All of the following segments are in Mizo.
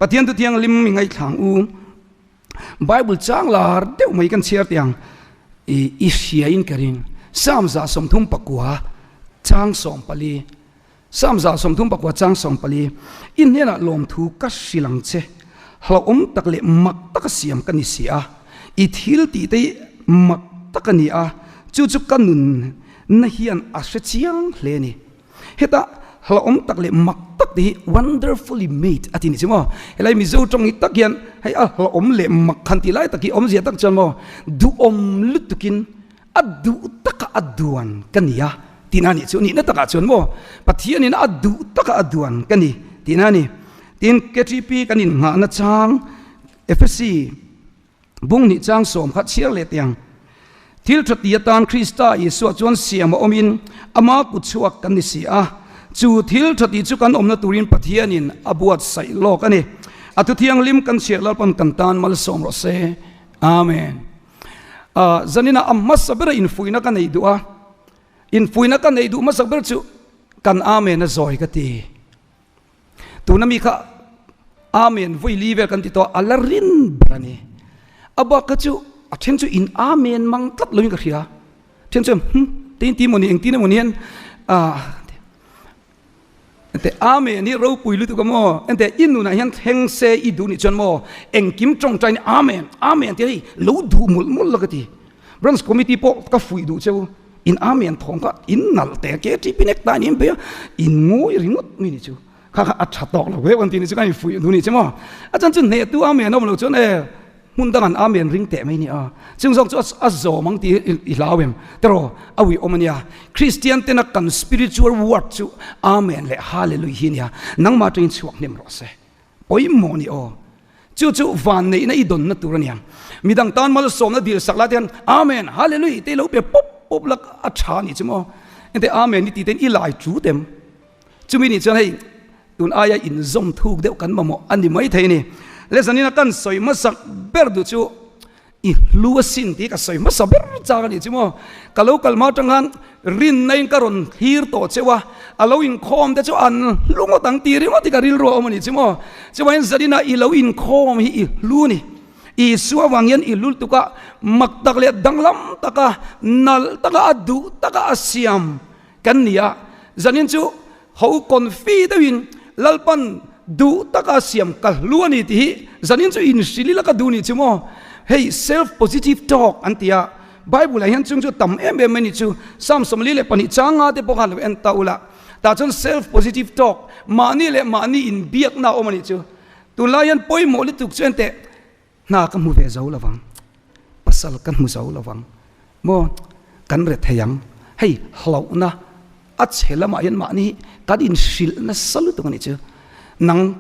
Pathian thu thianghlim mi ngaihthlang u. Bible chang lar deuh mai kan chhiar teh ang. I i hria in ka ring. Psalm 39 chang 14. Psalm 34 chang 14. I hnenah lawmthu ka hrilh ang che. Hlauhawm tak leh mak taka siam ka ni si a. I thil tih te hi mak tak a ni a, chu chu ka nun na hian a hre chiang hle a ni. Heta hlauhawm tak leh mak tak te hi wonderfully made a ti ni chu maw? Helai Mizo tawng hi tak hian hei a hlauhawm leh mak khan tih lai tak hi awmzia tak chuan maw duhawm lutukin a duh taka a duan ka ni a tihna a nih chu. Nihna takah chuan maw Pathianin a duh taka a duan ka ni tihna a ni. Tin, KTP kan innghahna chang Ephesi Bung hnih chang sawm kha chhiar leh teh ang. Thil tha ti atan Krista Isua chuan siam a awmin ama kut chhuak kan ni si a. Chu thil tha ti chu kan awmna turin Pathianin a buatsaih lawk a ni. A thu thianghlim kan chhiar Lalpan kan tan malsawm rawh se. Amen. Zaninah a hmasa bera infuihna ka nei duh a. Infuihna ka nei duh hmasa ber chu kan Amen a zawi ka ti. Tuna mi kha Amen vawi li vel kan ti tawh a la rin ber a ni. A bak kha chu a then chu in Amen mang tlat loin ka hria. Then chuan hm te in ti maw ni engtin emaw ni hian ah ente Amen hi ropui lutuk a maw ente i nunah hian thleng se i duh nih chuan maw engkim tawngtai ni Amen Amen tih hei lo duh mawlh mawlh la ka ti. Branch committee pawh ka fuih duh cheu in Amen thawng kha in nalh teh KTP nek ta niin phei a in ngawi ringawt mai ni chu kha kha a tha tawk lo hle kan tih ni chu ka in fuih duh ni chu maw a chan chu hneh tu Amen a awm lo chuan e hmun dang an Amen ring teh mai ni a chung zawk chu a zawm ang tih i hlau em teraw a ui awm a nia Christian tena kan spiritual word chu Amen leh Hallelujah hi a nia nangmah atangin chhuak hnem rawh se. Pawimawh ni aw. Chu chu van neihna i dawnna tur a nia. Midang tan malsawmna dil sak lai te hian Amen, Hallelujah te i lo pe pawp pawp la a tha ni chu maw. Ente Amen i tih ten i lai chu tem. Chumi nih chuan hei tun aia inzawm thuk deuh kan mamawh a ni mai thei a ni. Le zanina kan sawi hmasak ber duh chu I hlu asin tih ka sawi hmasa ber chak a nih chu maw? Ka lo kal hma atang khan rinna in ka rawn thlir tawh cheu a, a lo inkhawm te chu an hlu ngawt ang tih ringawt hi ka rilru a awm a nih chu maw? Chuvain Zarina i lo inkhawm hi i hlu a ni. Isua vang hian i hlu lutuk a, mak tak leh danglam taka, nalh taka a duh taka a siam kan ni a. Zanin chu ho confi deuhin Lalpan duh taka siam ka hlu a ni tih hi zanin chu inhrilh ila ka duh nih chu maw? Hei self positive talk an ti a, Bible ah hian chung chu tam em em mai nih chu, Psalm 42 changa te pawh khan lo en ta ula, tah chuan self positive talk, mahni leh mahni inbiakna a awm a nih chu. Tunlai hian pawimawh lutuk chu enteh Hna ka hmu ve zo lovang, pasal ka hmu zo lovang maw, kan re thei ang. Hei hlauhna a chhe lamah hian mahni hi kan inhrilh nasa lutuk a nih chu. Nang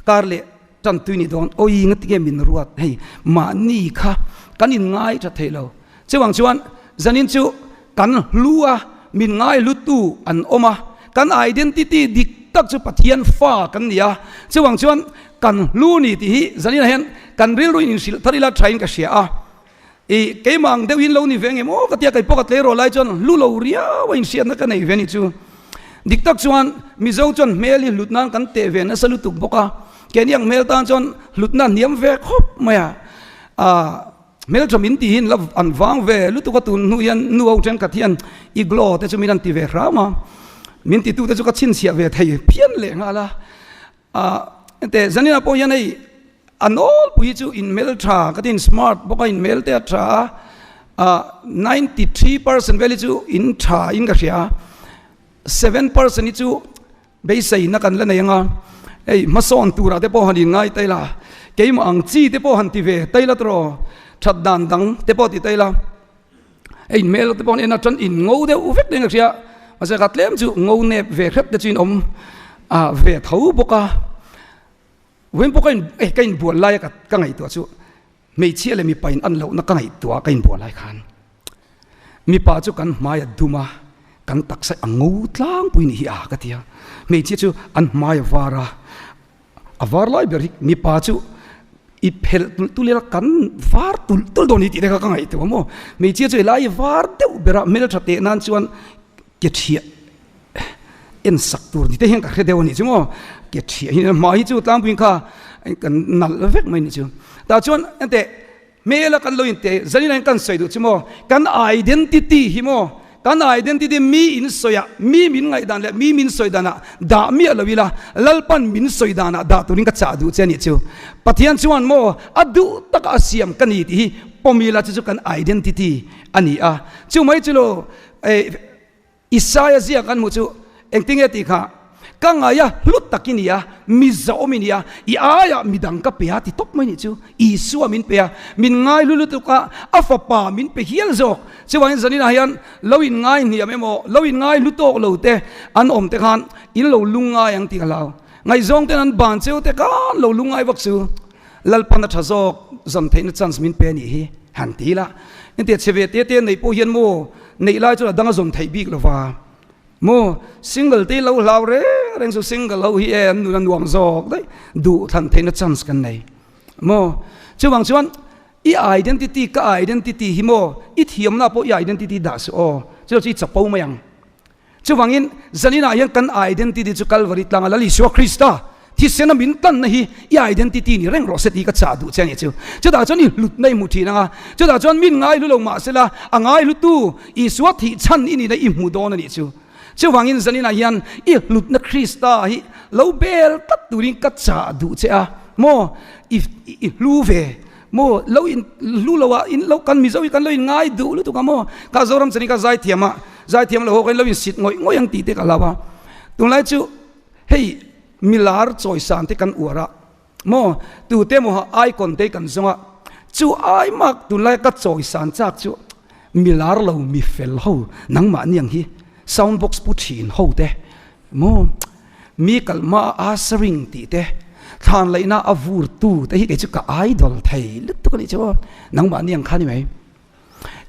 kar leh tan tui nih dawn, awi nga tinge min ruat hei mahni kha kan inngai tha thei lo. Chuvang chuan zanin chu kan hlu a, min ngai hlutu an awm a, kan identity dik tak chu Pathian fa kan ni a, chuvang chuan kan hlu ni tih hi zaninah hian kan rilru in inhrilh thar ila thain ka hria a, i keimah ang deuhin lo ni ve nge maw ka tia kei pawh ka tleirawl lai chuan hlu lo riau a inhriatna ka nei ve a nih chu. Dik tak chuan Mizo chuan hmel hi hlut nan kan teh ve nasa lutuk bawk a, keini ang hmel tan chuan hlutna a hniam ve khawp mai a, ah. Hmeltha min ti hian la an vang ve lutuk a tun hnu hian nu ho thenkhat hian i glow te chu min an ti ve hram a, min ti tu te chu ka chhinchhiah ve thei phian leh nghal a, ah ente Zanina pawh hian hei a nawlpui hi chu in hmeltha ka ti in smart bawk a in hmel te a tha a, ah 93% vel hi chu in tha in ka hria a, 7% hi chu Beiseina kan la nei anga, hei hmasawn turah te pawh han inngai ta ila, keimah ang chi te pawh han ti ve ta ila tawh, that dan dang te pawh ti ta ila, hei hmel te pawh an en a tan in ngo deuh vek deuh in ka hria, mahse ka tlem chu ngo nep ve hrep te chu in awm ve tho bawk a, vawiin pawh ka in ka inbual lai a ka ngaihtuah chu hmeichhia leh mipa in an lohna ka ngaihtuah ka inbual lai khan. Mipa chu kan hmai a dum a, kan taksa a ngo tlangpui nih hi a ka ti a. Hmeichhia chu an hmai a var a, a var lai ber hi mipa chu i phelh tulh tulh ila kan var tulh tulh dawn hi tih te kha ka ngaihtuah a maw. Hmeichhia chu helai var deuh ber a hmeltha teh nan chuan ke thiah en sak tur ni te hian ka hre deuh a nih chu maw. Ke thiah hi hmai hi chu tlangpuiin kha. kan nalh vek mai ni chu. Tah chuan enteh hmela kan lo inte zanin ah hian kan sawi duh chu maw kan identity hi maw kan identity mi in sawi ah mi min ngaihdan leh mi min sawi dan ah dah miah lo ila Lalpan min sawi dan ah dah turin ka chah duh che a nih chu. Pathian chuan maw a duh taka a siam ka ni tih hi pawm ila chu chu kan identity a ni a. Chu mai chu lo Isaia ziak an hmuh chu engtinge tih kha, Ka ngaia hlu tak i ni a, mi zahawm i ni a, i aiah midang ka pe a ti tawp mai nih chu. Isua min pe a, min ngai hlu lutuk a, a fapa min pe hial zawk. Chuvangin zaninah hian lo in ngai hniam emaw, lo in ngai hlu tawk lo te an awm te khan in lo lungngai ang tih ka hlau. Ngaihzawng ten an ban cheu te khan lo lungngai vak chu. Lalpan a tha zawk zam theihna chance min pe a nih hi han ti ila. Engtia chhe ve te te neih pawh hian maw neih lai chuan a dang a zawm theih bik lova maw single te lo hlau reng reng chu single ho hi e an nun a nuam zawk daih duh thlan theihna chance kan nei maw chuvang chuan i identity ka identity hi maw i thiamna pawh i identity dah suh aw chu chu i chapo mai ang. Chuvangin, zaninah hian kan identity chu Kalvari tlanga Lal Isua Krista thisena min tlanna hi i identity ni reng rawh se tih ka chah duh che a nih chu. Chutah chuan i hlutna i hmu thin ang a, chutah chuan min ngai hlu lo mah sela a ngai hlutu Isua thih chhan i nihna i hmu dawn a nih chu. Chuvangin, zaninah hian i hlutna Krista hi lo bel tlat turin ka chah duh che a, maw i hlu ve Maw lo in hlu lo ah in lo kan Mizo hi kan lo in ngai duh lutuk a maw ka Zoram chani ka zaithiam a zaithiam lo ho kan lo in sit ngawih ngawih ang tih te ka hlau a tunlai chu hei milar chawisan te kan uar a maw tute maw ha icon te kan zawng a chu ai mak tunlai ka chawisan chak chu milar lo mi fel ho nangmah niang hi sound box pu thin ho te Maw? Mi kal hma a ushering tih te, thlan laihna a vur tu te hi kei chu ka idol thei lutuk a nih chu aw. Nangmah ni ang kha ni mai.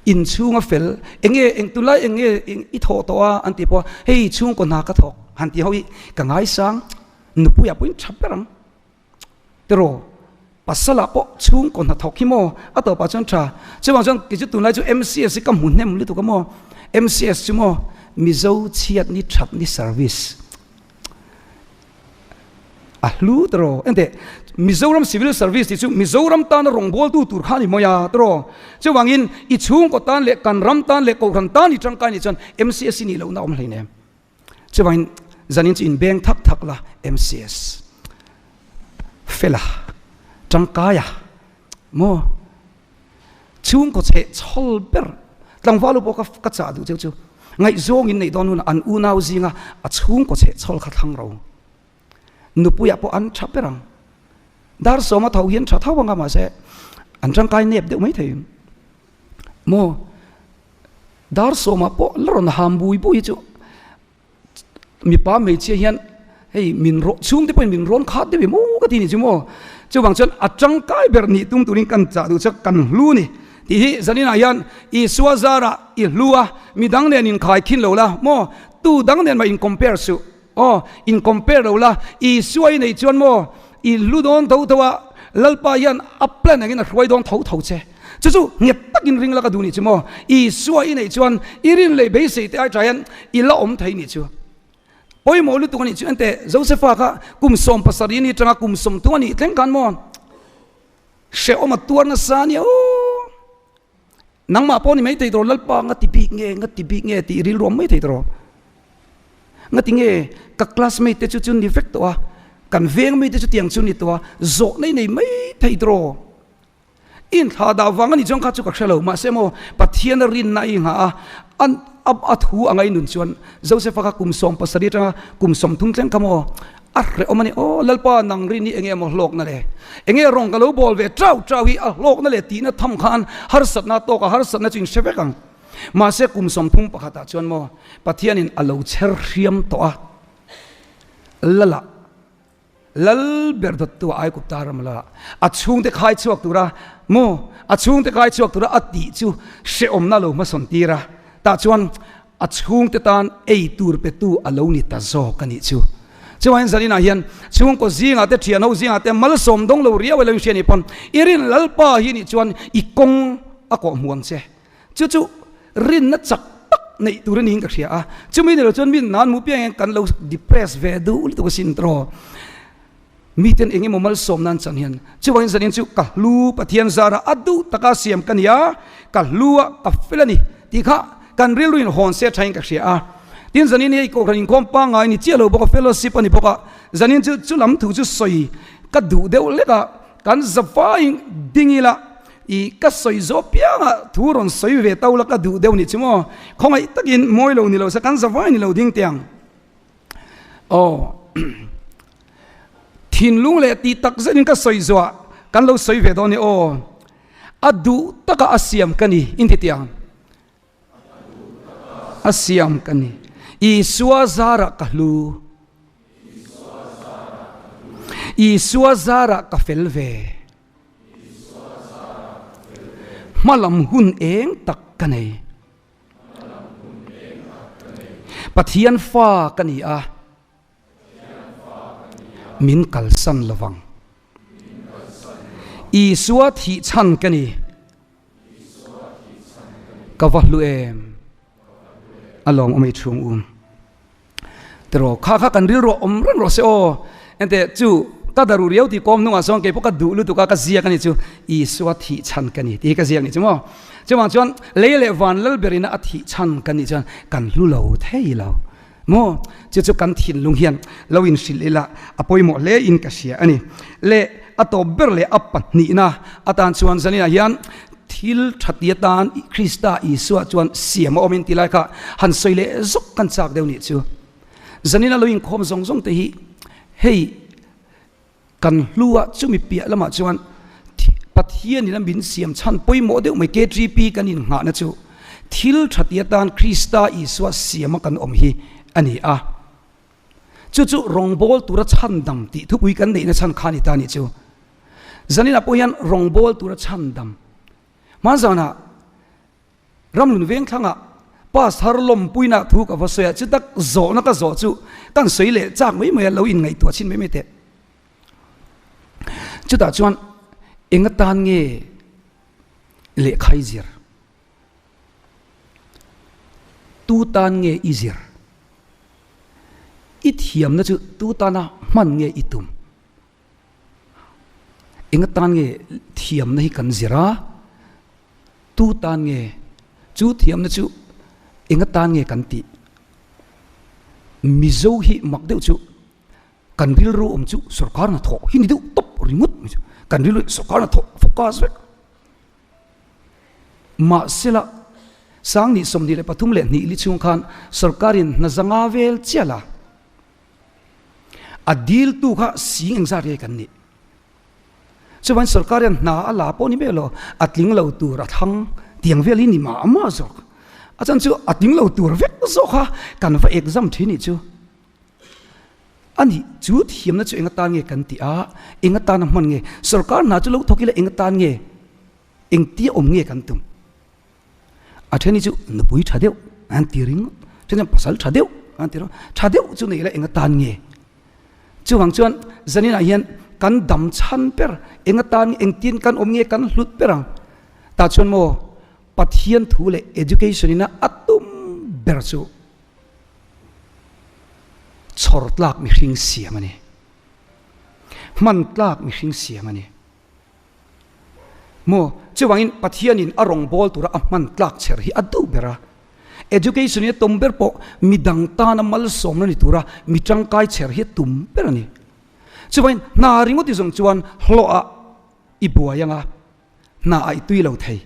Inchhung a fel, enge eng tunlai enge i thawh tawh a an tih pawh a, hei chhungkaw hna ka thawk han tih ho hi ka ngaisang, nupuiah pawhin tha ber ang. Tiraw, pasalah pawh chhungkaw hnathawk hi maw a tawpah chuan tha. Chuvang chuan kei chu tunlai chu MCS hi ka hmu hnem lutuk a maw. MCS chu maw Mizo chhiat ni that ni service a hlu tiraw. Enteh Mizoram Civil Service tih chu Mizoram tana rawngbawltu tur kha a ni mai a tiraw. Chuvangin i chhungkaw tan leh kan ram tan leh kohhran tan i tangkai nih chuan MCS hi nih lohna a awm hleinem. Chuvangin zanin chu inbeng thak thak la MCS fela tangkaia maw chhungkaw chheh chhawl ber tlangval pawh ka ka chah duh cheu chu ngaihzawng in neih dawn hunah an unau zinga a chhungkaw chheh chhawl kha thlang ro nupuiah pawh an tha ber ang dar sawma tho hian tha tho anga mahse an tangkai nep deuh mai thei maw. Dar sawmah pawh la rawn ham bui bui hi chu mipa hmeichhia hian hei min rawn chhungte pawhin min rawn khat deuh em aw ka ti nih chu maw. Chuvang chuan a tangkai ber nih tum turin kan chah duh chu kan hlu ni tih hi zaninah hian Isua zarah i hlu a, midang nen inkhai khin lo la maw, tu dang nen mah in compare suh. Aw, in compare lo la, Isua i neih chuan maw i hlu dawn tho tho a, Lalpa hian a plan angin a hruai dawn tho tho che. Chu chu nghet takin ring la ka duh nih chu maw, Isua i neih chuan i rin leh beisei te ai tha hian i la awm thei nih chu. Pawimawh lutuk a nih chu enteh, Josefa kha kum 70 ni atanga kum 30 a nih thleng khan maw hrehawm a tuar nasa a nia aw. Nangmah pawh ni mai thei tawh Lalpa nga ti bik nge nga ti bik nge tih rilru awm mai thei tawh. Nga ti nge ka classmate te chu chu ni vek tawh a, kan veng mi te chu tiang chu ni tawh a, zawh nei nei mai thei tawh. Inthlah dah vang a ni chuan kha chu ka hre lo mahse maw Pathian a rinna a inghah a, an a thu anga i nun chuan Joseph-a kha kum 70 atanga kum 30 thleng kha maw A hrehawm a ni, Aw Lalpa, nang rin hi enge maw hlawkna le? Enge rawng ka lo bawl ve chau chau hi a hlawkna le tihna tham khan harsatna tawk a, harsatna chu in hre vek ang. Mahse kum 31 ah chuan maw Pathianin a lo chher hriam tawh a, Lala, Lal ber dawttu a Aigupta ram la a chhungte khai chhuak tura maw a chhungte khai chhuak tura a tih chu hrehawmna lo hmasawn tir a, tah chuan A chhungte tan ei tur petu a lo ni ta zawk a nih chu. Chuan zaninah hian chhungkaw zingah te thianho zingah te malsawm dawng lo riau elo in hria nih pawn i rin Lalpa hi nih chuan i kawng a kawh hmu ang che. Chu chu rinna chak tak neih tur a niin ka hria a. Chumi ni lo chuan min nan mu piang hian kan lo depress ve duh lutuk asin tawh. Miten eng emaw malsawm nan chan hian chuvangin zanin chu ka hlu Pathian zara a duh taka siam ka ni a, ka hlu a, ka fel a ni tih kha kan rilru in hawn se thain ka hria a. Tin zanin hi hei kohhran inkhawm pangngai ni chiah lo bawk a, fellowship a ni bawk a, zanin chu chu lam thu chu sawi ka duh deuh lek a, kan zavaiin ding ila i ka sawi zawh pianga thu rawn sawi ve to la ka duh deuh nih chu maw, khawngaih takin mawi lo ni lo se kan zavai ni lo ding teh ang. Aw thinlung leh tih tak zetin ka sawi zuah kan lo sawi ve dawn ni aw a duh taka a siam ka ni inti tiang a siam ka ni Isua zarah ka hlu Isua zarah ka fel ve hmalam hun eng tak ka nei. Pathian fa ka ni a, min kalsan lovang. Isua thih chhan ka ni, ka va hlu em? A lawm awm ei chhung u. Tiraw, kha kha kan rilru a awm reng rawh se aw. Enteh, chu ka daru riau tih kawm hnungah chuan keipawh ka duh lutuk a, ka ziak a ni chu, Isua thih chhan ka ni tih hi ka ziak ni chu maw. Chuvang chuan lei leh van lal berina a thih chhan ka nih chuan kan hlu lo thei lo maw. Chu chu kan thinlung hian lo inhrilh ila a pawimawh hle in ka hria a ni. Leh a tawp ber leh a pahnihna atan chuan zaninah hian Thil tha ti atan Krista Isua chuan siam a awm in ti lai kha han sawi leh zawk kan chak deuh nih chu. Zanin a lo inkhawm zawng zawng te hi hei kan hlua chumi piah lamah chuan Pathian in a min siam chhan pawimawh deuh mai KTP kan innghahna chu thil tha ti atan Krista Isua siam a kan awm hi a ni a. Chu chu rawngbâwl tûra chhandam tih thupui kan neihna chhan kha a ni ta a nih chu. Zaninah pawh hian rawngbâwl tûra chhandam. Hmanzânah Ramhlun Vengthlangah Pass thar lawmpuina thu ka va sawi a, chutak zawhna ka zawh chu kan sawi leh châk mai mai a, lo inngaihtuah chhin mai mai teh. Chutah chuan eng atan nge lehkha i zir? Tu tan nge i zir? I thiamna chu tu tana hman nge i tum? Enga tan nge thiamna hi kan zir a? Tu tan nge? Chu thiamna chu enga tan nge kan tih? Mizo hi mak deuh chu kan rilru awm chu sorkar hnathawh hi ni deuh tawp ringawt mai chu. Kan rilru hi sorkar hnathawh focus vek. Mahsela, Sangni 23 leh hnih li chhung khan sorkarin hna zanga vel chiah la, a diltu kha sing engzat nge kan nih? Chuvangin sorkar hian hna a la pawh ni mek lo, a tling lo tur a thlang tiang vel hi ni mah mah zawk. A chan chu a tling lo tur vek zawk kha kan va exam thin nih chu. A nih, chu thiamna chu eng atan nge kan tih a, eng atana hman nge? Sorkar hna chu lo thawk ila eng atan nge? Engtia awm nge kan tum? A then hi chu nupui tha deuh an ti ringawt, a then chuan pasal tha deuh an ti ringawt, tha deuh chu nei ila eng atan nge? Chuvang chuan zaninah hian kan dam chhan ber eng atan nge, engtin kan awm nge kan hlut ber ang? Tah chuan maw Pathian thu leh education ina a tum ber chu chhawr tlak mihring siam a ni. Hman tlak mihring siam a ni. Maw? Chuvangin Pathianin a rawngbâwl tura a hman tlak chher hi a duh ber a. Education hi a tum ber pawh midang tana malsawmna ni tura mi tangkai chher hi a tum ber a ni. Chuvangin hna ringawt i zawng chuan hlawhah i buai ang a. Hna a i tui lo thei.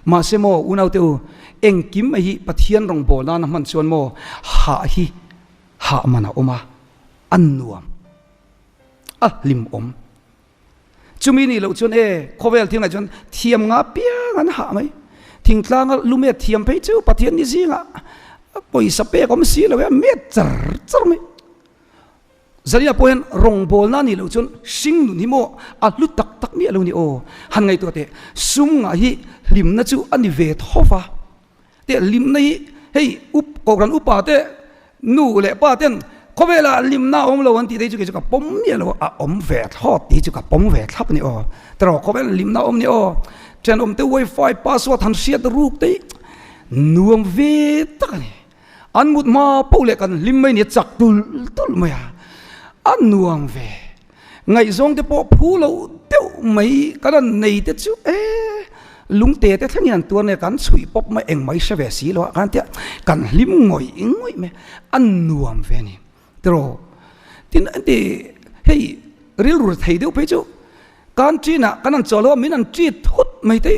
Mahse maw unaute u, engkim mai hi Pathian rawngbâwl nâna hman chuan maw hah hi hah man a awm a, a nuam, a hlimawm. Chumi nih loh chuan e, khawvel thil ngaih chuan thiam nga piang an hah mai. Thingtlanga lumet thiam phei chu Pathian ni zingah pawisa pek awm si lo e, a met char char mai. Zaria pawh hian rawngbawlna nih loh chuan hring nun hi maw a hlu tak tak miah lo ni aw. Han ngaihtuah teh, sum ngah hi hlimna chu a ni ve tho va. Teh hlimna hi hei up kohhran upa te nu leh pa ten khawvelah hlimna a awm lo an tih te hi chu kei chu ka pawm miah lo a, a awm ve thlawt tih hi chu ka pawm ve thlap a ni aw. Tiraw khawvelah hlimna a awm ni aw. Thenawmte wifi password han hriat ruk te hi nuam ve tak a ni. An mut hma poh leh kan hlim mai nia chak tulh tulh mai a, a nuam ve. Ngaihzawng te pawh phu lo deuh mai kan han nei te chu e lungte te thlengin an tuar nia kan chhuih pawp mai eng mai hre ve si lo a kan tia kan hlim ngawih ngawih mai a nuam ve a ni tiraw tin anti hei rilru thei deuh phei chu Kan ṭinah kan han chawl ho a, min han ṭit thut mai te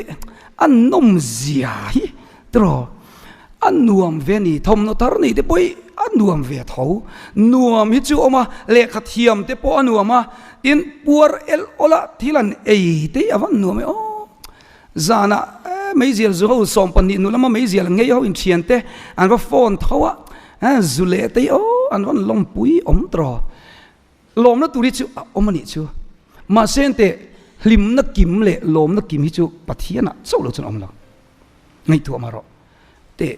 a nawm zia hi tiraw a nuam ve a ni. Thawmhnaw thar nei te pawh hi a nuam ve tho. Nuam hi chu a awm a, lehkha thiam te pawh a nuam a, tin puar el awla thil han ei te hi a van nuam e aw. Zanah meizial zu ho 12 nu lama meizial ngei ho inthian te an va phone tho a, zu leh te hi aw an van lawmpui awm tiraw. Lawmna tur hi chu a awm a nih chu. Mahse enteh, hlimna kim leh lawmna kim hi chu Pathianah chauh lo chuan a awm lo. Ngaihtuah mah rawh. Teh,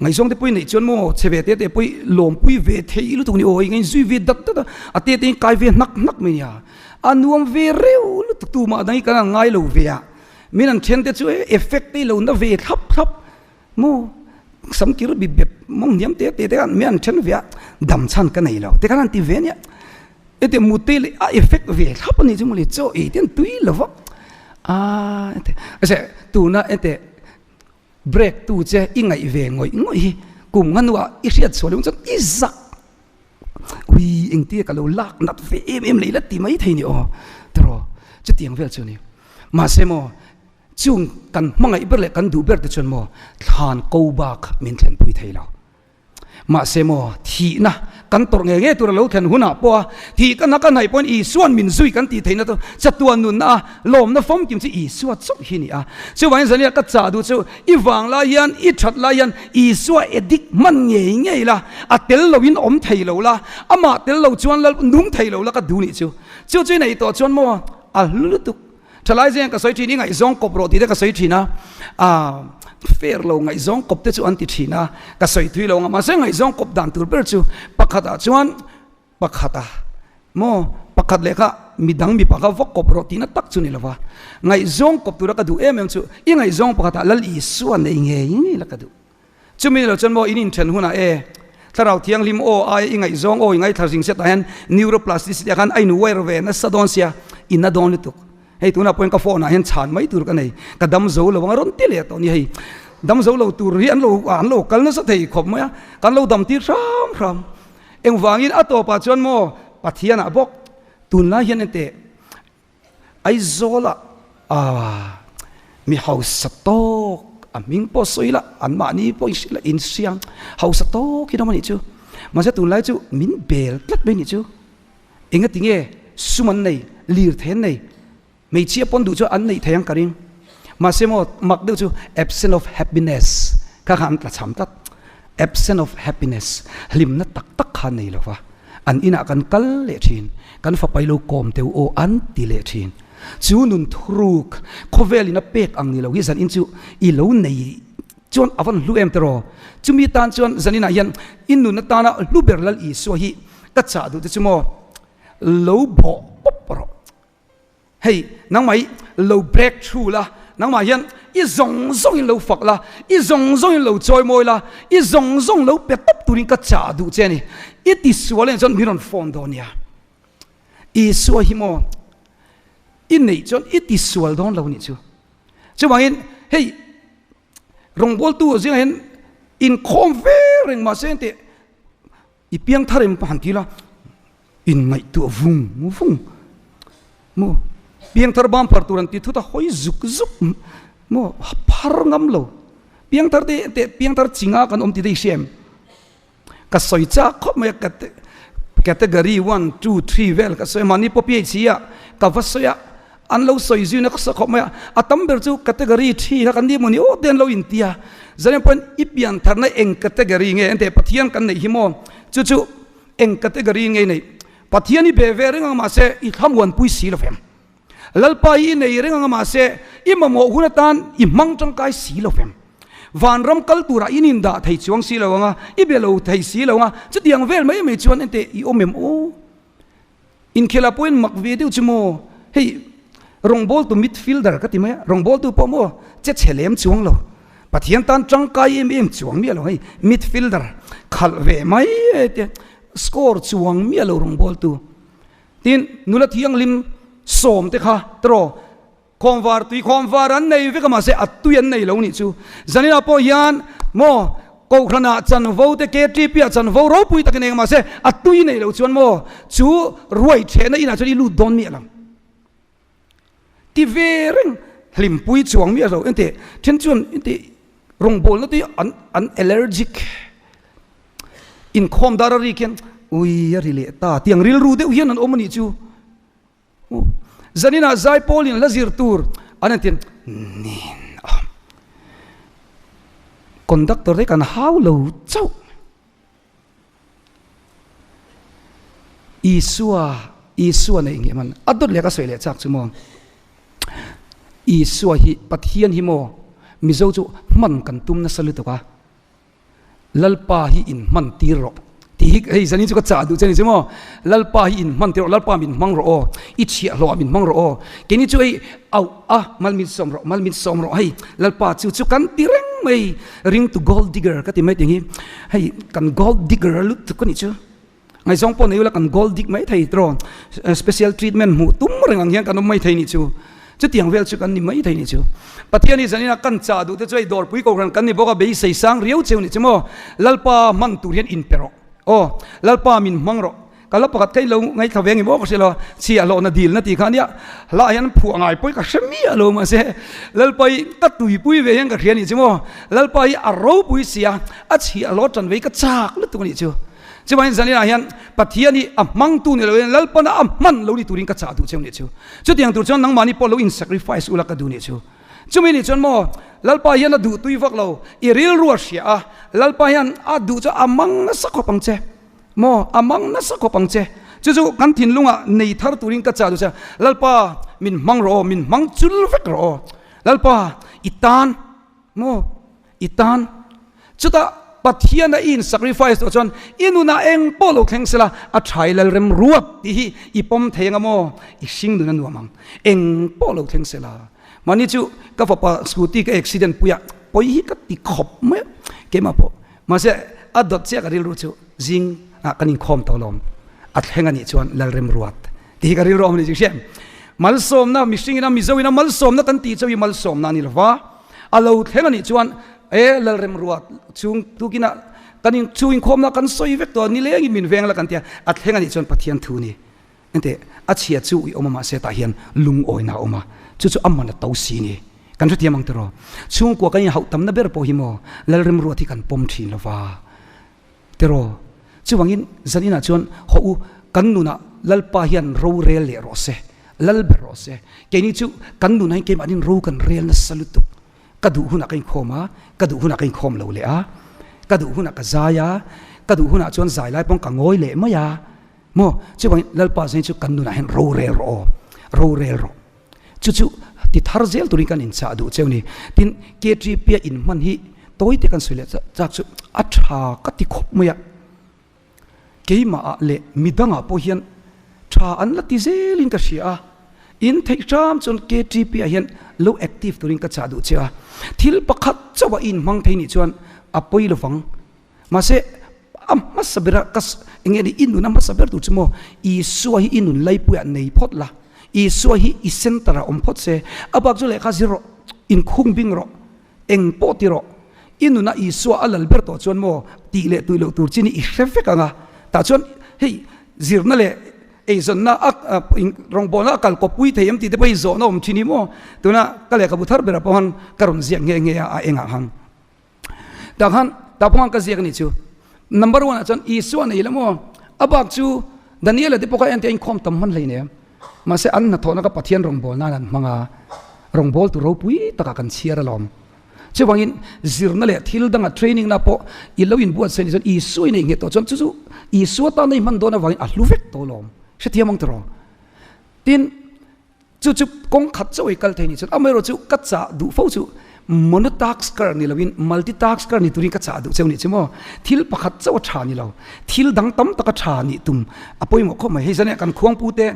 ngaihzawng te pawhin neih chuan maw chhe ve te te pawhin lawmpui ve thei lutuk ni aw, ingain zui ve dat dat a, a te te in kai ve hnak hnak mai nia. A nuam ve reuh lutuk tumah dang hi kan han ngai lo ve a, min an then te chu e effect te i lo na ve thlap thlap. Maw sam kir bip bep mawng hniam te te te khan mi an then ve a dam chhan ka nei lo te khan an ti ve ania heti mut te leh a effect ve thlap ani chu mawle chaw ei te an tui lo va a heti se tuna heti break tu che i ngaih ve ngawih ngawih hi kum nga hnuah i hriat chhuah leh chuan i zak ui engtia ka lo lak nat ve em em leh ila ti mai thei ni aw tiraw chutiang vel chu a ni mahse maw Chung kan hmangaih ber leh kan duh ber te chuan maw thlan ko bak min thlenpui thei lo. Mahse maw thihna kan tawrh ngei ngei tur a lo thlen hunah pawha thih ka na ka hnaih pawhin Isua'n min zui kan tih theihna chu chatuan nunna a lawmna famkim chu Isua chauh hi ni a. Chuvangin zania ka chah duh chu i vang lai hian i that lai hian Isua addict hman ngei ngei la, a tel loin awm thei lo la, amah tel lo chuan lal nung thei lo la ka duh nih chu. Chu chu i neih tawh chuan maw a hlu lutuk. Thalai zeng ka sawi thin i ngaihzawng kawp rawh tih te ka sawi thin a, ah fair lo ngaihzawng kawp te chu an ti thin a, ka sawi thui lo ang a, mahse ngaihzawng kawp dan tur ber chu pakhat ah chuan pakhat a maw pakhat leh kha midang mipa kha va kawp rawh tihna tak chu ni lo va, ngaihzawng kawp tura ka duh em em chu i ngaihzawng pakhat ah Lal Isua nei ngei ngei la ka duh. Chumi lo chuan maw in inthen hunah e, Thlarau Thianghlim aw aia i ngaihzawng aw i ngaithla zing set ah hian neuroplasticity ah khan a in wire ve nasa dawn sia, i na dawn lutuk. Hei tunah pawhin ka phone ah hian chhan mai tur ka nei, ka dam zo lo ang a rawn ti leh tawh ni hei. Dam zo lo tur hi an lo an lo kal nasa thei khawp mai a, kan lo dam tir hram hram. Engvangin a tawpah chuan maw Pathianah bawk tunlai hian enteh Aizawla ah mi hausa tawk a hming pawh sawi la anmahni pawh in hria inhria ang hausa tawk in awm a nih chu mahse tunlai chu min bel tlat mai a nih chu engati nge sum an nei lirthei an nei hmeichhia pawn duh chu an neih thei ang ka ring mahse maw mak deuh chu absent of happiness kha kha an tla cham tlat absent of happiness hlimna tak tak kha an nei lo va. An inah kan kal leh thin, kan fapa i lo kawm teu aw an ti leh thin. Chu nun thuruk khawvelin a pek ang ni lo hi zanin chu i lo nei chuan a van hlu em tiraw? Chumi tan chuan zaninah hian i nun atana hlu ber Lal Isua hi ka chah duh te chu maw lo bawh pawp rawh. Hei, nangmah hi lo break through la, nangmah hian i zawng zawngin lo fak la, i zawng zawngin lo chawi mawi la, i zawng zawng lo pe tawp turin ka chah duh che a ni. I ti sual en chuan min rawn phone dawn nia. Isua hi maw i neih chuan i ti sual dawn lo nih chu. Chuvangin hei rawngbawltu zingah hian inkhawm ve reng mahse engteh I piang thar em han ti la, in ngaihtuah vung vung maw? Piang thar bam phar tur an ti thut a, hawi zuk zuk maw? Phar ngam lo. Piang thar te te piang thar chinga kan awm ti te i hria em? Ka sawi chak khawp mai a, category one, two, three vel ka sawi a, mahni pawh PHC ah ka va sawi a, An lo sawi zui nasa khawp mai a, a tam ber chu category thi kha kan ni maw ni aw te an lo inti a, Zalen pawhin i pian tharna eng category nge enteh Pathian kan neih hi maw chu chu eng category nge i neih Pathian i be ve reng ang mahse i thlamuanpui si lo vem Lalpa hi i nei reng ang mahse i mamawh hun atan i hmang tangkai si lo vem Vanram kal turah in indah thei chuang si lo ang a i be lo thei si lo ang a chutiang vel mai mai chuan enteh i awm em aw. Inkhela pawhin mak ve deuh chu maw, hei rawngbawltu midfielder ka ti mai a, rawngbawltu pawh maw che chhe lem chuang lo, Pathian tan tangkai em em chuang miah lo hei midfielder khalh ve mai e tia score chuang miah lo rawngbawltu. Tin, nula thianghlim sawmte kha tiraw Khawnvar tui khawnvar an nei vek a mahse a tui an nei lo nih chu. Zaninah pawh hian maw Kohhranah chanvo te KTP ah chanvo ropui tak i nei a mahse a tui nei lo chuan maw chu ruai thehna inah chuan i lut dawn miah lo. Ti ve reng hlimpui chuang miah lo engteh then chuan engteh rawngbawlna te an an allergic inkhawm dar a rik hian ui a ri leh ta tiang rilru deuh hian an awm a nih chu. Zaninah Zaipawlin hla zir tur an han ti nin a, conductor te kan hau lo chauh. Isua, Isua neih nge man a dawt leh ka sawi leh chak chu maw. Isua hi Pathian hi maw Mizo chu hman kan tum nasa lutuk a. Lalpa hi in hman tir rawh tih hi hei zanin chu ka chah duh che ni chu maw Lalpa hi in hman tir rawh Lalpa min hmang rawh aw i chhiahhlawh ah min hmang rawh aw keini chu hei auh a mal min sawm rawh mal min sawm rawh hei Lalpa chu chu kan ti reng mai ring to gold digger ka ti mai tih hi hei kan gold digger a lut tuk a nih chu. Ngaihzawng pawh nei ula kan gold dig mai thei tiraw special treatment hmuh tum reng ang hian kan awm mai thei nih chu. Chutiang vel chu kan ni mai thei nih chu. Pathian hi zanin a kan chah duh te chu hei dawrpui kohhran kan ni bawk a beisei sang riau cheu nih chu maw. Lalpa hman tur hian inpe rawh. Aw Lalpa min hmang rawh. Ka la pakhat kha i lo ngaithla ve nge maw ka hria lo a, chhiah hlawhna dilna tih kha ania hlah hian phuah ngai pawh hi ka hre miah lo mahse Lalpa hi ka tuipui ve hian ka hria nih chu maw. Lalpa hi a ropui sia a chhiah hlawh tan ve hi ka chak lutuk a nih chu. Chuvangin zaninah hian Pathian hi a hmangtu ni loin Lalpana a hman lo ni turin ka chah duh cheu nih chu. Chutiang tur chuan nangmahni pawh lo in sacrifice ula ka duh nih chu. Chumi nih chuan maw Lalpa hian a duh tui vak lo, i rilru a hria a, Lalpa hian a duh chu a mang nasa khawp ang che. Maw a mang nasa khawp ang che. Chu chu kan thinlungah nei thar turin ka chah duh che. Lalpa min hmang rawh aw, min hmang chul vek rawh aw. Lalpa i tan maw I tan. Chutah Pathian a i in sacrifice tawh chuan i nunah eng pawh lo thleng sela a tha i lalrem ruat tih hi i pawm thei anga maw? I hring nun a nuam ang. Eng pawh lo thleng sela. Mahni chu ka fapa scooty ka accident puia pawi hi ka ti khawp mai a, keimah pawh. Mahse a dawt chiah ka rilru chu zing ah kan inkhawm tawh lawm. A thleng anih chuan lalrem ruat tih hi ka rilru a awm a ni chu hriat. Malsawmna mihringin a Mizoin a malsawmna kan tih chu i malsawmna a ni lova. A lo thleng a nih chuan e Lalremruat chung tukinah kan in chu inkhawmna kan sawi vek tawh a nilengin min veng la kan tia a thleng a nih chuan Pathian thu ni engteh a chhia chu i awm a mahse tah hian lungawina a awm a chu chu a man a to si ni kan hrethiam ang tiraw chhungkua kan inhauh tamna ber pawh hi maw Lalremruat hi kan pawm thin lova tiraw chuvangin zaninah chuan hawh u kan nunah Lalpa hian rorel leh rawh se. Lal ber rawh se. Keini chu kan nunah hian keimahnin ro kan rel nasa lutuk. Ka duh hunah ka inkhawm a, ka duh hunah ka inkhawm lo leh a, ka duh hunah ka zai a, ka duh hunah chuan zai lai pawn ka ngawi leh mai a. Maw? Chuvangin Lalpa zai chu kan nunah hian ro rel rawh aw, ro rel rawh. Chu chu ti thar zel turin kan inchah duh cheu ni. Tin, KTP a inhman hi tawi te kan sawi leh chak chu a tha ka ti khawp mai a. Keimahah leh midangah pawh hian tha an la ti zelin ka hria a, in theih hram chuan KTP ah hian lo active turin ka chah duh che a, thil pakhat chauh a inhmang thei nih chuan a pawi lovang. Mahse a hmasa bera ka eng nge ni i nun a hmasa ber tur chu maw Isua hi i nun laipuiah nei phawt la, Isua hi i center ah awm phawt se, a bak chu lehkha zir rawh, inkhung bing rawh. Eng pawh ti rawh, i nuna Isua a lal ber tawh chuan maw tih leh tui loh tur chin hi i hre vek ang a. Tah chuan hei zirna leh eizawnna a rawngbawlna a kal kawppui thei em tih te pawh hi zawhna awm thin hi maw. Tuna ka lehkhabu thar berah pawh khan ka rawn ziak nghe nghe a, a engah khan. Tah khan tah pawh khan ka ziak a nih chu. Number one ah chuan Isua nei la maw, a bak chu Daniela te pawh kha ente a inkhawm tam hman hleinem. Mahse an hnathawhna kha Pathian rawngbâwl nân an hmang a, rawngbâwl tu ropui takah kan chhiar alawm. Chuvangin zirna leh thil danga training na pawh i lo inbuatsaih ni chuan Isua i nei nghet tawh chuan chu chu Isua tana i hman dawn avangin a hlu vek tawh alawm. Hrethiam ang tiraw? Tin, Chu chu kawng khat chauh i kal thei ni chuan amaherawh chu ka chah duh fo chu monotasker ni loin multitasker ni turin ka chah duh cheu nih chu maw. Thil pakhat chauh a tha ni lo, thil dang tam tak a tha nih tum a pawimawh khawp mai. Hei zan eh kan khuangpu te,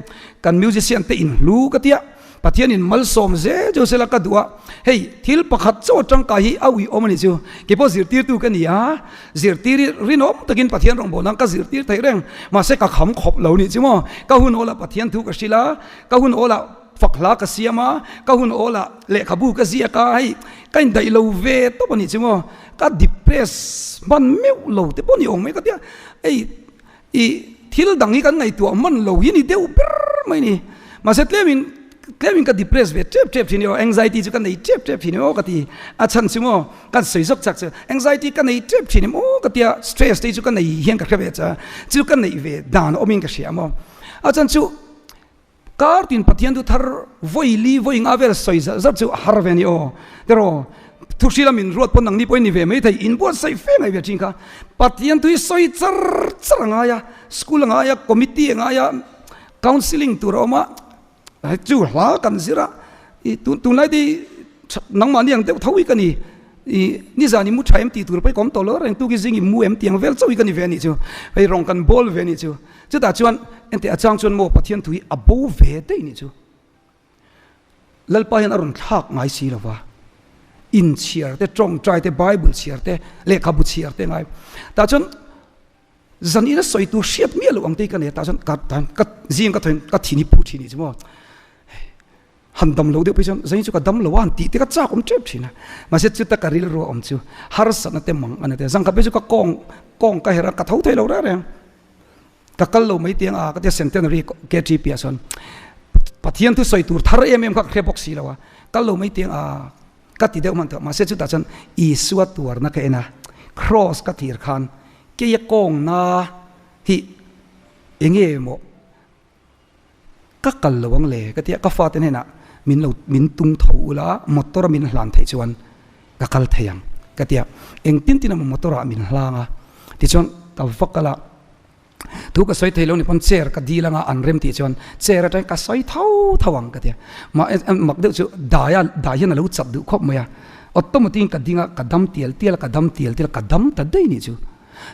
kan musician te in hlu ka tia. Pathianin malsawm zel chu sela ka duh a, hei thil pakhat chaw tangkai hi a uiawm a ni chu. Keipawh zirtirtu ka ni a, zirtir hi rinawm takin Pathian rawngbawlna ka zirtir theih reng, mahse ka kham khawp lo nih chu maw. Ka hun awlah Pathian thu ka hrilh a, ka hun awlah fak hla ka siam a, ka hun awlah lehkhabu ka ziak a, hei ka indaih lo ve tawp a nih chu maw. Ka depress hman meuh lo te pawh ni awm mai ka tia, hei I thil dang hi kan ngaihtuah hman lo hi ni deuh ber mai ni. Mahse tlemin tlemin ka depress ve tep tep thin i aw, anxiety chu ka nei tep tep thin i aw ka ti. A chhan chu maw kan sawi zawk chak chu anxiety ka nei tep thin em aw ka tia stress te hi chu ka nei hian ka hre ve cha chu ka neih ve dan awmin ka hria maw. A chhan chu Kar tin Pathian thu thar vawi li vawi nga vel sawi zalh zalh chu a har ve a ni aw. Tiraw, thu hrila min ruat pawn nangni pawhin ni ve mai thei, in buatsaih fe ngai ve thin kha. Pathian thu hi sawi char char a ngai a, school a ngai a, committee a ngai a, counselling tur a awm a, chu hla kan zir a, i tunlai te hi nangmahni ang deuh tho hi ka ni. I nizan i mu tha em tih tur pawh i kawm tawh lo reng, tuki zing i mu em tih ang vel chauh hi ka ni ve a nih chu, hei rawng kan bawl ve a nih chu. Chutah chuan enteh a chang chuan maw Pathian thu hi a bo ve daih nih chu. Lalpa hian a rawn thlak ngai si lo va, inchhiar te, tawngtai te, Bible chhiar te, lehkhabu chhiar te ngai. Tah chuan zan ina sawi tur hriat miah loh ang te hi ka nei a, tah chuan ka ka zing ka thaw in ka thin hi phu thin nih chu maw. Han dam lo deuh phei chuan zai chu ka dam lo a han tih te ka chak awm tep thin a, mahse chuta ka rilru a awm chu harsatna te mang a ni te, zangkhat phei chu ka kawng kawng ka herh a ka tho thei lo reng reng, ka kal lo mai tiang a ka tia centenary KTP ah chuan Pathian thu sawi tur thar em em kha ka hre bawk si lo a, kal lo mai tiang a ka ti deuh hman tawh, mahse chutah chuan Isua tuarna ka en a, cross ka thir khan keia kawngna hi enge maw Ka kal lo ang le ka ti a, ka fate hnenah min lo min tung tho ula motor a min hlan theih chuan ka kal thei ang ka ti a, engtin tin emaw motor ah min hlang a, tichuan ka va kal a, thu ka sawi thei lo ni pawn chair ka dil anga an rem tih chuan chair atangin ka sawi tho tho ang ka ti a, mah mak deuh chu dai a dai hian a lo chat duh khawp mai a, automatic in ka ding a ka dam tial tial a ka dam tial tial a ka dam ta daih nih chu.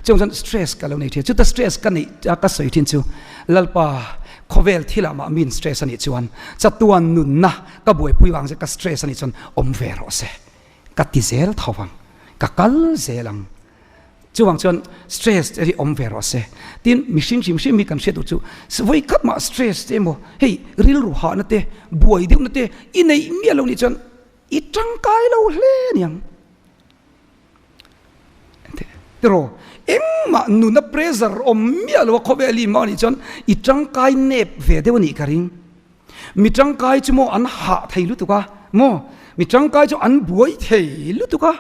Chung chuan stress ka lo nei thin. Chuta stress ka neih a ka sawi thin chu Lalpa khawvel thilah mah min stress a nih chuan chatuan nunna ka buaipui vang che ka stress a nih chuan awm ve rawh se. Ka ti zel tho vang. Ka kal zel ang. Chuvang chuan stress te hi awm ve rawh se. Tin mihring hrim hrim hi kan hriat duh chu vawi khat mah stress te emaw hei rilru hahna te buai deuhna te i neih miah lo nih chuan i tangkai lo hle a niang. Tiraw, engmah nuna pressure awm miah lo a khawvel i mah nih chuan i tangkai nep ve deuh a nih ka ring. Mi tangkai chu maw an hah thei lutuk a maw, mi tangkai chu an buai thei lutuk a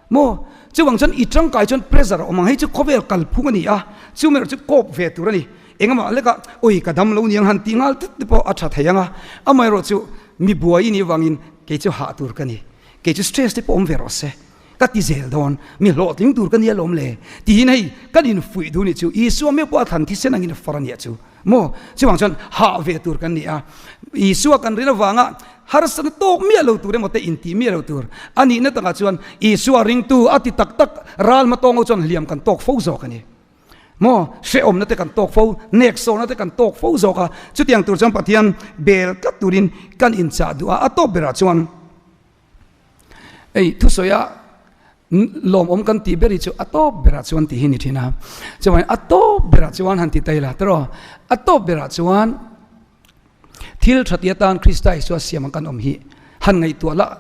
maw, chuvang chuan i tangkai chuan pressure a awm ang, hei chu khawvel kalphung a ni a, chu erawh chu kawp ve tur a ni. Engmah leka awi ka dam lo niang han tih nghal tut te pawh a tha thei ang a, amaherawh chu mi buai i nih avangin kei chu hah tur ka ni. Kei chu stress te pawh awm ve rawh se, ka ti zel dawn, mi hlawhtling tur ka nia lawm le, tiin hei kan infuih duh nih chu Isua meuh pawh a thlan thisen angin a far a nia chu maw? Chuvang chuan hah ve tur kan ni a, Isua kan rin avanga harsatna tawk miah lo tur emaw te intih miah lo tur a nihna takah chuan Isua ringtu a ti tak tak ral hmatawng ho chuan hliam kan tawk fo zawk a ni. Maw hrehawmna te kan tawk fo, neksawhna te kan tawk fo zawk a, chutiang tur chuan Pathian bel tlat turin kan inchah duh a, a tawp berah chuan ei thusawia lawmawm kan tih ber hi chu a tawp berah chuan tih hi ni thin a, chuvangin a tawp berah chuan han ti ta ila tiraw, a tawp berah chuan thil tha ti atan Krista Isua siam ang kan awm hi han ngaihtuah lah.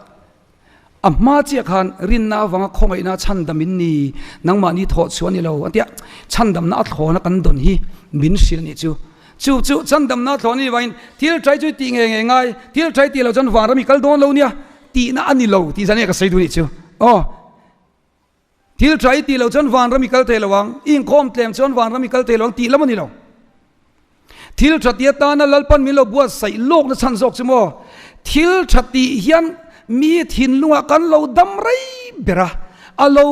A hma chiah khan rinna avanga khawngaihna chhandam in ni, nangmahni thawh chhuah a ni lo an ti a, chhandamna a thlawna kan dawn hi min hrilh a nih chu. Chu chu chhandamna a thlawna ni vangin thil ṭai chu i tih ngei ngei ngai, thil ṭai tih loh chuan vanram i kal dawn lo nia tihna a ni lo tih zan hi ka sawi duh a nih chu. Aw. Thil tha i tih loh chuan vanram i kal thei lo ang, i inkhawm tlem chuan vanram i kal thei lo ang tih lam a ni lo. Thil tha tih atana Lalpan min lo buatsaih lawkna chhan zawk chu maw? Thil tha tih hian mi thinlungah kan lo dam rei ber a, a lo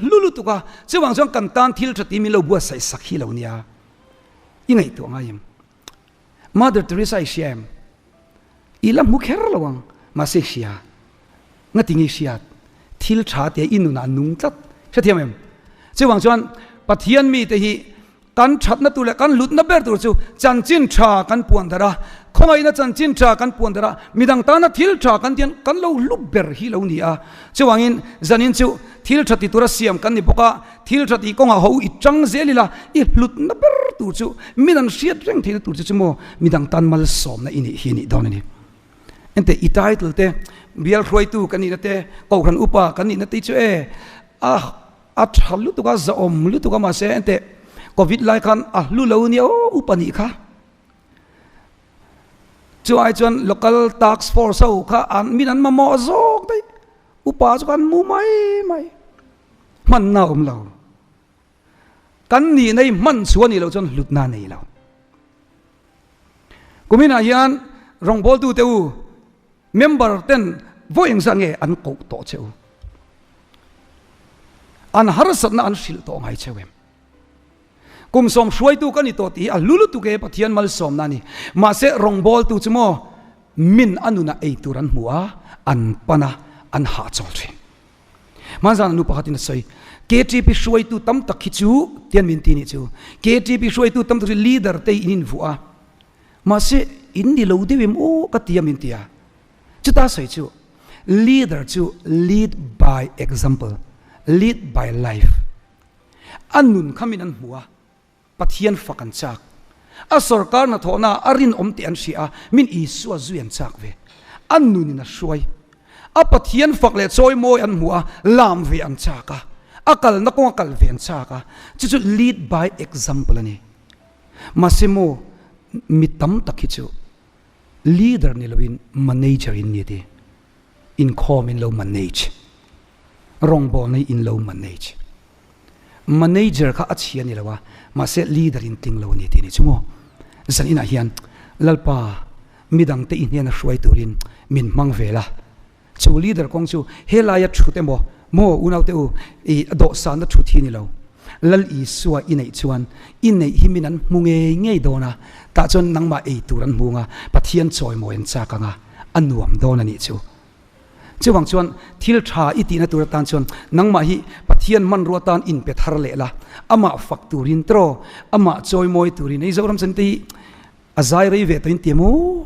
hlu lutuk a, chuvang chuan kan tan thil tha tih min lo buatsaih sak hi lo nia. I ngaihtuah ngai em? Mother Teresa i hria em? I la hmu kher lo ang, mahse i hria. Ngati nge i hriat? Thil tha tia i nunah a nung tlat. Hrethiam em? Chuvang chuan Pathian mite hi. Kan thatna tur leh kan hlutna ber tur chu chanchin tha kan puan darh a, khawngaihna chanchin tha kan puan darh a, midang tana thil tha kan tian kan lo hlu ber hi lo ni a. Chuvangin zanin chu thil tha ti tura siam kan ni bawk a, thil tha tih kawngah ho i tang zel ila, i hlutna ber tur chu min an hriat reng theihna tur chu chu maw midang tan malsawmna i nih hi a nih dawn a ni. Enteh i title te, bial hruaitu kan nihna te, kohhran upa kan nihna te chu e a A tha lutuk a, zahawm lutuk a mahse enteh Covid lai khan a hlu lo nia aw upa nih kha. Chu ai chuan local task force ho kha an min an mamawh zawk daih. Upa chu khan mu mai mai. Hmanna a awm lo. Kan nihna hi hman chhuah a nih loh chuan hlutna a nei lo. Kuminah hian rawngbawltute u Member ten vawi engzah nge an koh tawh che u? An harsatna an hrilh tawh ngai cheu em? Kum sawm hruaitu ka ni tawh tih hi a hlu lutuk e, Pathian malsawmna a ni. Mahse rawngbawltu chu maw min a nunah ei tur an hmu a, an pan a, an hahchawl thin. Hmanzana nu pakhatin a sawi, KTP hruaitu tam tak hi chu, tian min ti nih chu, KTP hruaitu tam tak chu leader te in invuah a, Mahse, in ni lo deuh em aw ka ti a min ti a. Chuta sawi chu, leader chu lead by example, lead by life. A nun kha min an hmu a, Pathian fak an chak. A sorkar hnathawhna ah a rinawm tih an hria a, min Isua zui an chak ve. A nunin a hruai. A Pathian fak leh chawimawi an hmu a, lam ve an chak a. A kalna kawnga kal ve an chak a. Chu chu lead by example a ni. Mahse maw mi tam tak hi chu leader ni loin manager in ni ti. Inkhawm in lo manage. Rawngbawlna hi in lo manage. Manager kha a chhia ni lo a, mahse leader in tling lo a ni ti ni chu maw. Zan inah hian Lalpa midangte i hnena hruai turin min hmang vel a. Chu leader kawng chu helaia thut emaw, maw unaute u, i dawhsanna thut hi ni lo. Lal Isua i neih chuan i neih hi min an hmu ngei ngei dawn a, tah chuan nangmah ei tur an hmu anga, Pathian chawimawi an chak anga, a nuam dawn a nih chu. Chuvang chuan thil tha i tihna tur atan chuan nangmah hi Pathian hmanrua atan inpe thar leh la, amah fak turin tiraw, amah chawimawi turin, hei Zoram Chante hi a zai rei ve tawhin ti em aw?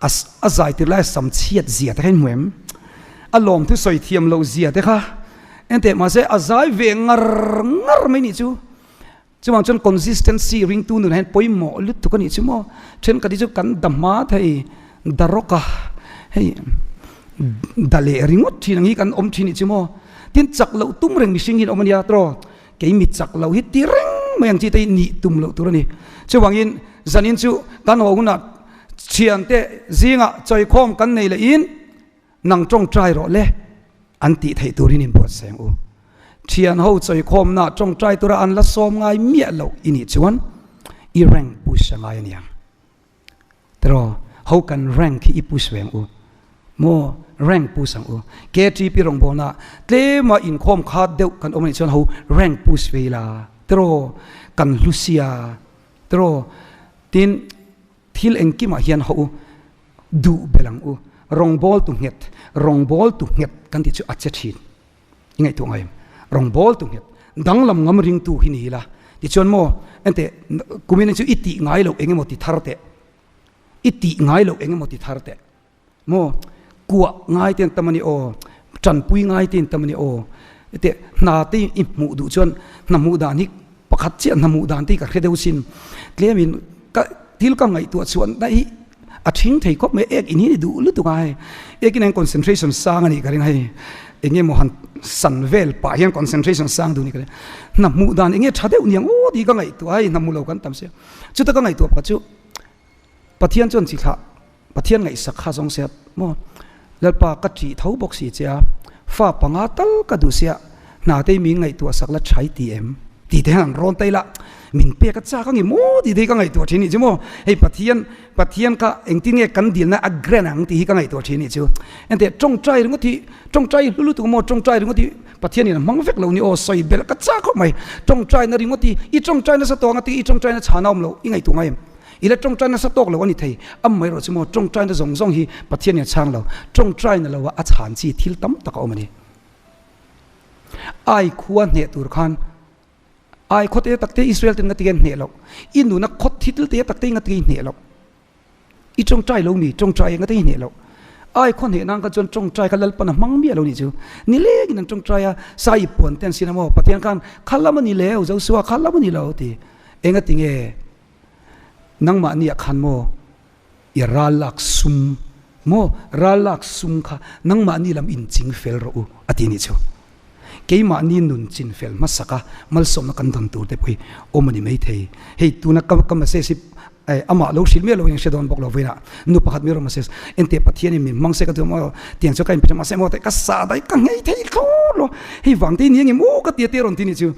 A zai tir lai sam chhiat zia te kha in hmu em? A lawm thu sawi thiam loh zia te kha enteh mahse a zai ve ngar ngar mai nih chu. Chuvang chuan consistency ringtu nunah hian pawimawh lutuk a nih chu maw. Thenkhat hi chu kan da hma thei da rawk a, hei da leh ringawt thin ang hi kan awm thin nih chu maw. Tin chak loh tum reng mihring hi an awm a nia tiraw. Kei mi chak loh hi ti reng mai ang chi te hi nih tum loh tur a ni. Chuvangin zanin chu kan haw hunah Thiante zingah chawikhawm kan nei lehin nang tawngtai rawh le an tih theih turin inbuatsaih ang u. Thianho chawikhawmna tawngtai tura an la sawm ngai miah loh i nih chuan i rank push a ngai a niang. Tiraw, ho kan rank hi i push ve ang u. Maw rank push ang u. KTP rawngbawlna tlema inkhawm khat deuh kan awm a nih chuan ho rank push ve ila. Tiraw, kan hlu sia. Tiraw, tin, thil engkimah hian hawh u, duh belh ang u. Rawngbawltu nghet, rawngbawltu nghet kan tih chu a che thin. I ngaihtuah ngai em? Rawngbawltu nghet, danglam ngam ringtu hi ni ila. Tichuan maw, enteh, kumin chu i tih ngai loh eng emaw ti thar teh. I tih ngai loh eng emaw ti thar teh. Maw kuah ngai te an tam a ni aw, tanpui ngai te an tam a ni aw. Heti hna te i hmuh duh chuan hna hmuh dan hi pakhat chiah hna hmuh dan te hi ka hre deuh sin. Tlemin ka thil ka ngaihtuah chuan na hi a thing thei khawp mai ek in hi ni duh lutuk a hei. Ek in hian concentration sang a nih ka ring a hei. Eng nge maw han san vel pah hian concentration sang duh a nih ka ring. Hna hmuh dan eng nge tha deuh niang aw tih ka ngaihtuah a hei hna hmu lo kan tam sia. Chuta ka ngaihtuah pakhat chu Pathian chuan chi thlah Pathian ngaihsak kha zawng sia maw Lalpa ka ṭih tho bawk si che a, fa panga tal ka duh sia, hna te min ngaihtuah sak la ṭhai ti em? Tih te hian an rawn tail a, min pek a chak angi maw tih te hi ka ngaihtuah ṭhin nih chu maw, hei Pathian Pathian kha engtin nge kan dilna a grant ang tih hi ka ngaihtuah ṭhin nih chu. Enteh ṭawngṭai ringawt hi ṭawngṭai hlu lutuk maw ṭawngṭai ringawt hi Pathianin a hmang vek lo ni aw sawi belh ka chak khawp mai, ṭawngṭaina ringawt hi i ṭawngṭai nasa tawh anga ti i ṭawngṭaina chhana awm loh i ngaihtuah ngai em? I la tawngtai nasa tawk lo a ni thei. Amaherawh chu maw tawngtaina zawng zawng hi Pathian in a chhang lo. Tawngtaina lo a a chhan chi thil tam tak a awm a ni. Ai khua hneh tur khan. Ai khawte takte Israel ten ngati nge hneh loh? I nuna khawt thil te takte ngati nge i hneh loh? I tawngtai lo mi? Tawngtai engati nge i hneh loh? Ai khaw hneh nan kha chuan tawngtai kha Lalpan a hmang miah lo nih chu. Nilengin an tawngtai a, sai i puan te an sin a maw? Pathian khan kha lam a ni leu, Josua kha lam a ni lo ti. Engati nge nangmahni ah khan maw i ral lak sum maw ral lak sum kha nangmahni lam inching fel rawh u a ti nih chu. Keimahni nun chin fel hmasaka malsawmna kan dawn tur te pawh hi awm a ni maithei. Hei tuna ka ka message hi eh amah lo hrilh miah lo in hre dawn bawk lo vawiinah nu pakhat mi rawn message ente Pathianin min hmang se ka duh maw tiang chu ka inpe tha mahse maw teh ka sah daih ka nghei thei thlawt lo hei vang te hi ni engem aw ka tia te rawn ti nih chu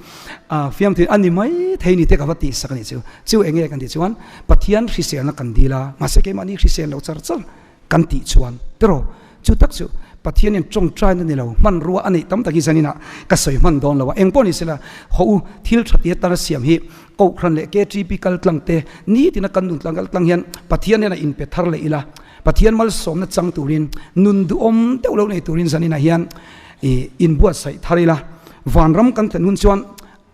ah fiamthu a ni mai thei ni te ka va tih sak a nih chu. Chu eng nge kan tih chuan Pathian hriselna kan dil a mahse keimahni hrisel lo char char kan tih chuan tiraw chu tak chu Pathianin tawngtaina ni lo hmanrua a neih tam tak hi zaninah ka sawi hman dawn lo a, eng pawh ni sela haw u thil tha tia tana siam hi Kohhran leh KTP kal tlang te nitina kan nun tlang kal tlang hian Pathian hnenah inpe thar leh ila Pathian malsawmna chang turin nun duhawm deuh lo nei turin zaninah hian ih inbuatsaih thar ila vanram kan thlen hun chuan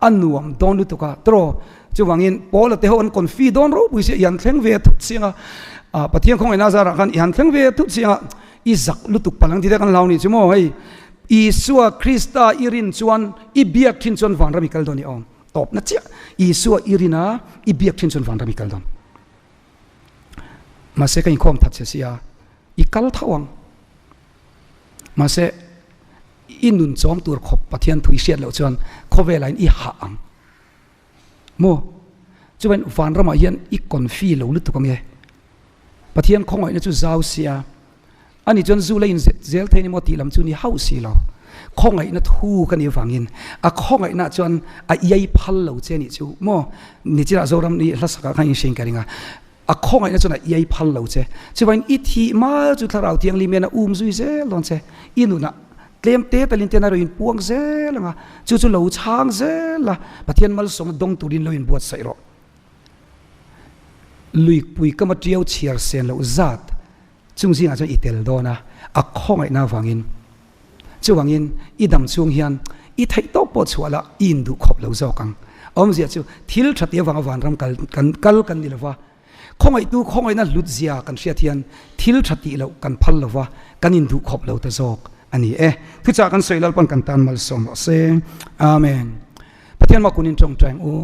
A nuam dawn lutuk a, tiraw? Chuvangin Paula te ho an confi dawn ropui sia, i han thleng ve thut chiang a, ah Pathian khawngaihna zarah khan i han thleng ve thut chiang a, i zak lutuk palh ang tih te kan hlau nih chu maw hei, Isua Krista i rin chuan i biak thin chuan vanram i kal dawn i awm tawpna chiah, Isua i rin a i biak thin chuan vanram i kal dawn. Mahse ka inkhawm that che sia, i kal tho ang. Mahse i nun chawm tur khawp Pathian thu i hriat loh chuan khawvelah in i hah ang maw? Chuan vanramah hian i confi lo lutuk ange. Pathian khawngaihna chu zau sia, ani chuan zu la in zel thei ni maw tih lam chu ni hauh si lo. Khawngaihna thu ka nih avangin a khawngaihna chuan a iai phal lo che nih chu maw? Nichina Zoram ni hlasakah khan in hriain ka ring a. A khawngaihna chuan a iai phal lo che. Chuvangin i thih mal chu Thlarau Thianghlim hian a um zui zel dawn che. I nunah tlem te talin ten a rawn inpuang zel ang a, chu chu lo chhang zel la, Pathian malsawmna dawng turin lo inbuatsaih rawh. Luipui kama tiau chhiar sen loh zat chung zingah chuan i tel dawn a, a khawngaihna avangin. Chuvangin i dam chhung hian i theih tawk pawh chhuah la i induh khawp lo zawk ang. A awmzia chu thil tha tih avanga vanram kal kan kal kan ni lova, khawngaihtu khawngaihna hlut zia kan hriat hian thil tha tih loh kan phal lova kan induh khawp lo ta zawk a ni e. Thuchah kan sawi Lalpan kan tan malsawm rawh se. Amen. Pathian mah kunin tawngtai ang u.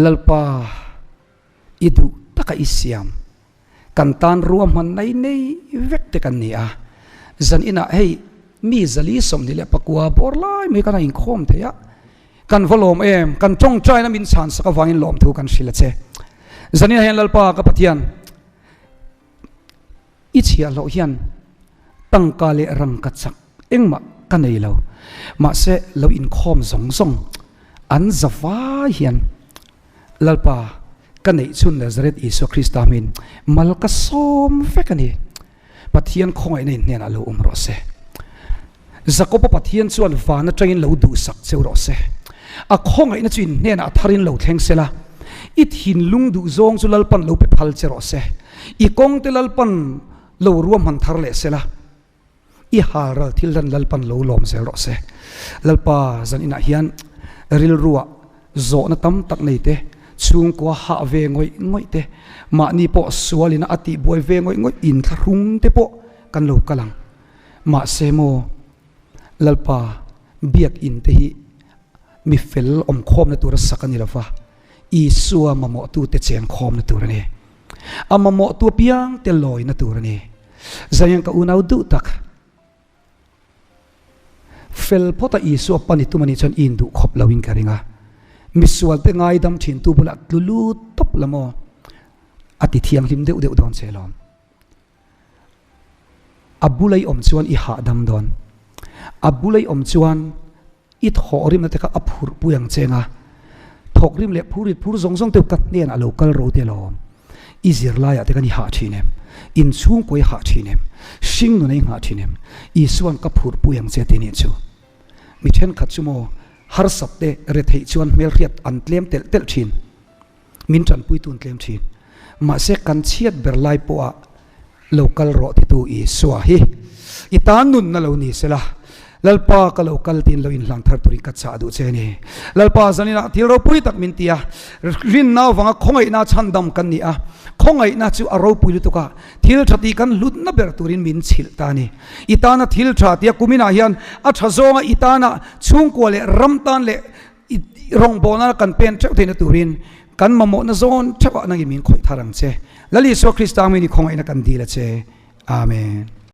Lalpa i duh taka i siam. Kan tan ruahman nei nei vek te kan ni a, zan inah hei mi zali 24 bawr lai mai kan a inkhawm thei a, kan va lawm em, kan tawngtaina min chhan sak avangin lawmthu kan hrilh a che. Zan inah hian Lalpa ka Pathian i chhiahhlawh hian tangka leh rangka chak engmah ka nei lo, mahse lo inkhawm zawng zawng an za vai hian Lalpa, ka neih chhun Nazareth Isua Krista hmin mal ka sawm vek a ni. Pathian khawngaihna in hnenah lo awm rawh se. Jakoba Pathian chuan van atangin lo duhsak cheu rawh se. A khawngaihna chu in hnenah a tharin lo thleng sela, i thinlung duh zawng chu Lalpan lo pe phal che rawh se. I kawngte Lalpan lo ruahman thar leh sela. I hal ral thil hlan Lalpan lo lawm zel rawh se. Lalpa zan inah hian rilruah zawhna tam tak nei te, chhungkua hah ve ngawih ngawih te, mahni pawh sualina a tihbuai ve ngawih ngawih inthlahrung te pawh kan lo kal ang. Mahse maw Lalpa biakinn te hi mi fel awmkhawmna tura sak a ni lova, Isua mamawhtute chenkhawmna tur a ni. A mamawhtu apiang te lawina tur a ni. Zaian ka unau duh tak. Fel phawta Isua pan i tum a nih chuan i induh khawp lo in ka ring a. Misual te ngaidam thin tu bulah tlu lut tawp la maw? A ti thianghlim deuh deuh dawn che lawm. A bula i awm chuan i hahdam dawn. A bula i awm chuan I thawh rimna te kha a phurh pui ang cheng a, thawk rim leh phur rit phur zawng zawng te ka hnenah lo kal ro te alawm. I zirlaiah te khan i hah thin em? Inchhungkaw i hah thin em? Hringnun a i nghah thin em? Isua'n ka phurh pui ang che tih nih chu. Mi thenkhat chu maw harsat te retheih chuan hmelhriat an tlem telh telh thin. Min tanpuitu an tlem thin. Mahse kan chhiat ber lai pawha lo kal rawh titu Isua hi i tan nunna lo ni sela. Lalpa ka lo kal tiin lo inhlan thar turin ka chah duh che a ni. Lalpa zaninah thil ropui tak min ti a, rinna avanga khawngaihna chhandam kan ni a, khawngaihna chu a ropui lutuk a, thil tha tih kan hlutna ber turin min chhilh ta a ni. I tana thil tha tia kuminah hian a tha zawnga i tana chhungkua leh ram tan leh i rawngbawlna kan pen theuh theihna turin kan mamawhna zawn theuhah nangin min khawih thar ang che. Lal Isua Krista angin i khawngaihna kan dil a che. Amen.